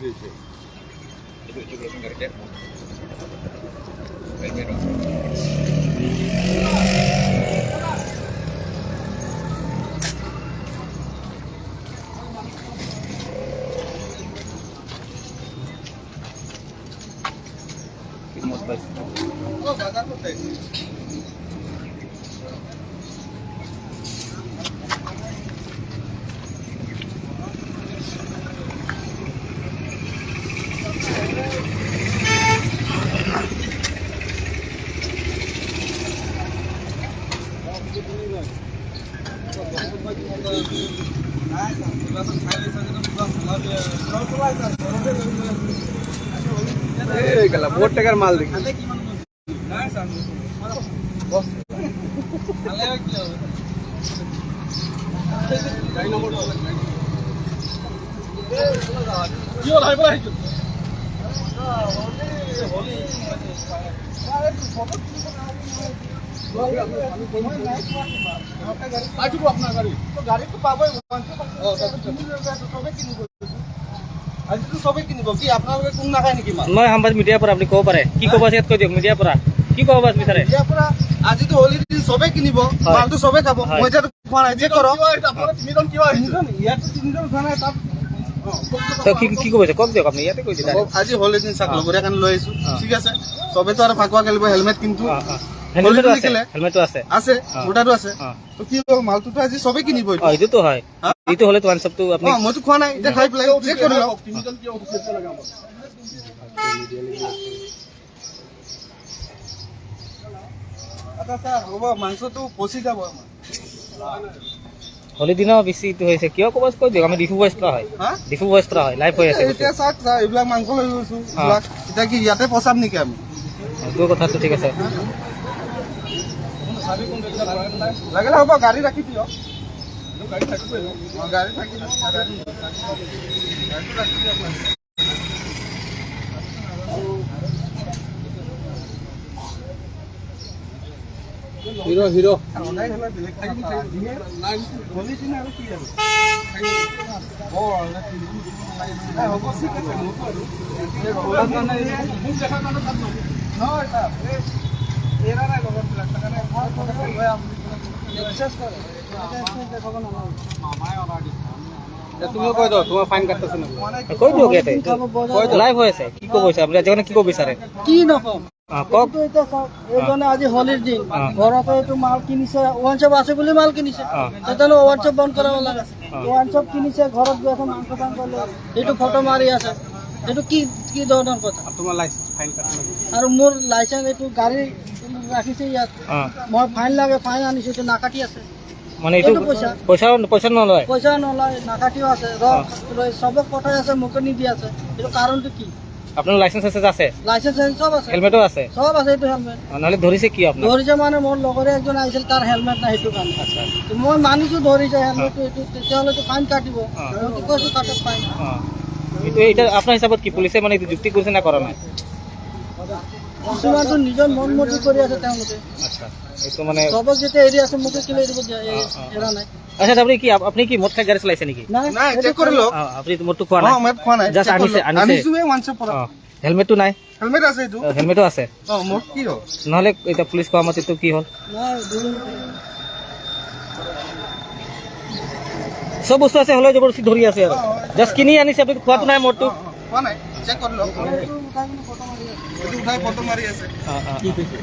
হৈছে। এইটো নতুন গাড়ীতে হেলমেট। মদ পাইছে। বাজাৰ করতে। এই গেলা বহুত টাকার মাল দেখি। গাড়ীটো পাবই, চবে কিনিব। আজিতো চবে কিনিব। কি আপোনালোকে কোন নাখায় নেকি মাল? মই সাংবাদিক, মিডিয়াৰ পৰা। আপুনি ক'ব পাৰে, কি ক'ব আছে ইয়াত কৈ দিয়ক। মিডিয়াৰ পৰা কি ক'ব বিচাৰে? ইয়াৰ পৰা আজিতো হোলী দিন, চবে কিনিব, মালটো চবে খাব। মই এতিয়া খোৱা নাই যে কৰক। তিনিজন কিয় আহিছে? ইয়াতো তিনিজন খোৱা নাই তাত। তো কি কি ক'ব কওক দিয়ক, আপুনি ইয়াতে কৈ দিয়ক। আজি হোলী দিন, চাক, লগৰীয়া কাৰণে লৈ আহিছো। ঠিক আছে, চবেতো আৰু ফাকুৱা খেলিব, হেলমেট কিন্তু হেলমেটো আছে, হেলমেটো আছে। আছে, মোটাটো আছে। তো কি হ'ল, মালটোতো আজি চবে কিনিব। অ, এইটোতো হয়। এইটো হ'লেতো ওৱান চপটো আপুনি মইতো খোৱা নাই, এতিয়া খাই পেলাই চেক কৰি লওক। তিনিজন কিয় উঠিছে লাগে আমাক? আচ্ছা ছাৰ, হ'ব, মাংসটো পচি যাব আমাৰ। হোলী দিনাও বেছি এইটো হৈছে কিয়, ক'ব কৈ দিয়ক। আমি ডিফু ভইচ পৰা হয়। ডিফু ভইচ পৰা হয়, লাইভ হৈ আছে। এতিয়া চাওক ছাৰ, এইবিলাক মাংস লৈ গৈছো, এইবিলাক এতিয়া কি ইয়াতে পচাম নেকি আমি? সেইটো কথাটো ঠিক আছে। লাগিলে হ'ব, গাড়ী ৰাখি দিয়ক। গাড়ী থাকিব, গাড়ীটো ৰাখি দিয়ক। হিৰো হিৰো সদায় হ'লে বেলেগ। হোলী দিন আৰু কি আৰু হ'ব, ঠিক আছে। নহয় ছাৰ, এৰা নাই লগৰবিলাক, সেইকাৰণে বিশ্বাস কৰে। তুমিও কৈ দিও, তোমাৰ ফাইন কাটতেছে না। কৈ দিয়ক, ইয়াতে লাইভ হৈ আছে। কি ক'ব হৈছে আপুনি আজিকালি, কি ক'ব বিচাৰে? কি নকম? কওক। এতিয়া চাওক, এইজনে আজি হোলীৰ দিন ঘৰতে এইটো মাল কিনিছে। ওৱান শ্বপ আছে বুলি মাল কিনিছে, তেতিয়াহ'লে ওৱান শ্বপ বন্ধ কৰাব লাগে। ওৱান শ্বপ কিনিছে, ঘৰত গৈ আছে, মাংস চাংস লৈ এইটো ফটো মাৰি আছে। এইটো কি কি ধৰণৰ কথা? তোমাৰ লাইচেন্স ফাইন কাটছে। আৰু মোৰ লাইচেন্স, এইটো গাড়ী ৰাখিছে ইয়াত। মই ফাইন লাগে, ফাইন আনিছো, এইটো নাকাটি আছে। মানে এইটো পইচা পইচা নলয়? পইচা নলয়, নাকাটিও আছে। চবক পঠাই আছে, মোকে নিদি আছে। এইটো কাৰণটো কি? আপোনাৰ লাইচেন্স আছে? আছে। লাইচেন্স চব আছে। হেলমেটো আছে? চব আছে, এইটো হেলমেট। নহ'লে ধৰিছে কি আপোনাৰ? ধৰিছে মানে মোৰ লগৰে এজন আহিছিল, তাৰ হেলমেট নাই, সেইটো কাৰণে। মই মানিছো ধৰিছে হেলমেটটো এইটো, তেতিয়াহ'লেতো ফাইন কাটিব। কৈছো কাটক ফাইন। এইটো এতিয়া আপোনাৰ হিচাপত কি, পুলিচে মানে এইটো যুক্তি কৰিছে না কৰা নাই? কিছুমানটো নিজৰ মন মৰ্জি কৰি আছে তেওঁলোকে। আচ্ছা, এইটো মানে চবক যেতিয়া এৰি আছে, মোকে কেলে এৰিব এৰা নাই? আচ্ছা, আপুনি কি মদ খাই গাড়ী চলাইছে নেকি? নাই। নাই, চেক কৰি লওক। আপুনি মদটো খোৱা নাই? মই খোৱা নাই। জাষ্ট আনিছে, আনিছে। আনিছোৱে ওৱান শ্বপ পৰা। হেলমেটটো নাই? হেলমেট আছে এইটো। হেলমেটো আছে। অ, মোৰ কি হ'ল? নহ'লে এতিয়া পুলিচ কোৱা মতে এইটো কি হ'ল? চব বস্তু আছে, হ'লেও জবৰদস্তি ধৰি আছে। আৰু জাষ্ট কিনি আনিছে, আপুনি খোৱাটো নাই মদটো? খোৱা নাই, চেক কৰি লওক। এইটো উঠাই ফটো মাৰি আছে। কি কৈছে?